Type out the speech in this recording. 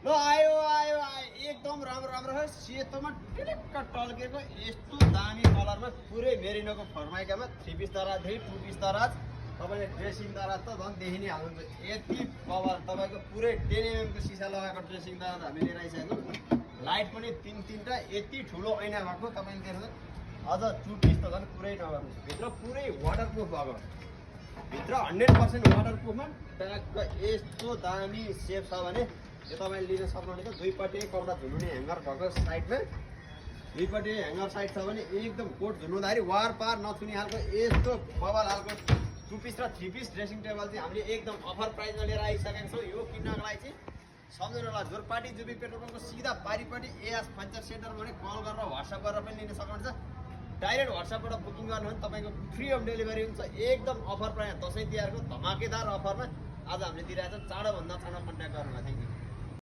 ल आयो आयो आयो एकदम राम्रो राम्रो छ सेतोमा टिलिक्क टल्केको यस्तो दामी कलरमा पुरै मेरिनोको फर्माइकामा 3 पिस दराजदेखि 2 पिस दराज तपाईँले ड्रेसिङ दराज त झन् देखि नै हाल्नुहुन्छ यति कभर तपाईँको पुरै 10 mm को सिसा लगाएको ड्रेसिङ दराज हामी लिएर आइसकेको लाइट पनि 3-3टा यति ठुलो ऐना भएको तपाईँले देख्नुहुन्छ अझ 2 पिस त झन् पुरै नगर्नुहोस् भित्र पुरै वाटरप्रुफ भएको भित्र 100% वाटरप्रुफमा ट्यागको यस्तो दामी सेप छ भने यो तपाईँले लिन सक्नुहुनेछ दुईपट्टि कपडा झुल्ने ह्याङ्गर भएको साइडमा दुईपट्टि ह्याङ्गर साइड छ भने एकदम कोट झुल्नुदाखेरि वार पार नछुने खालको यस्तो बबल खालको 2 पिस र 3 पिस ड्रेसिङ टेबल चाहिँ हामीले एकदम अफर प्राइसमा लिएर आइसकेका छौँ यो किन्नको लागि चाहिँ सम्झनु होला जोरपाटी जुबी पेट्रोल पम्पको सिधा पारिपट्टि एएस फर्निचर सेन्टर भने कल गरेर व्हाट्सएप गरेर पनि लिन सक्नुहुन्छ डाइरेक्ट व्हाट्सएपबाट बुकिङ गर्नु भने तपाईँको फ्री होम डेलिभरी हुन्छ एकदम अफर प्राइस दसैँ तिहारको धमाकेदार अफरमा आज हामीले दिइरहेको छ चाँडोभन्दा चाँडो कन्ट्याक्ट गर्नुहोला थ्याङ्क यू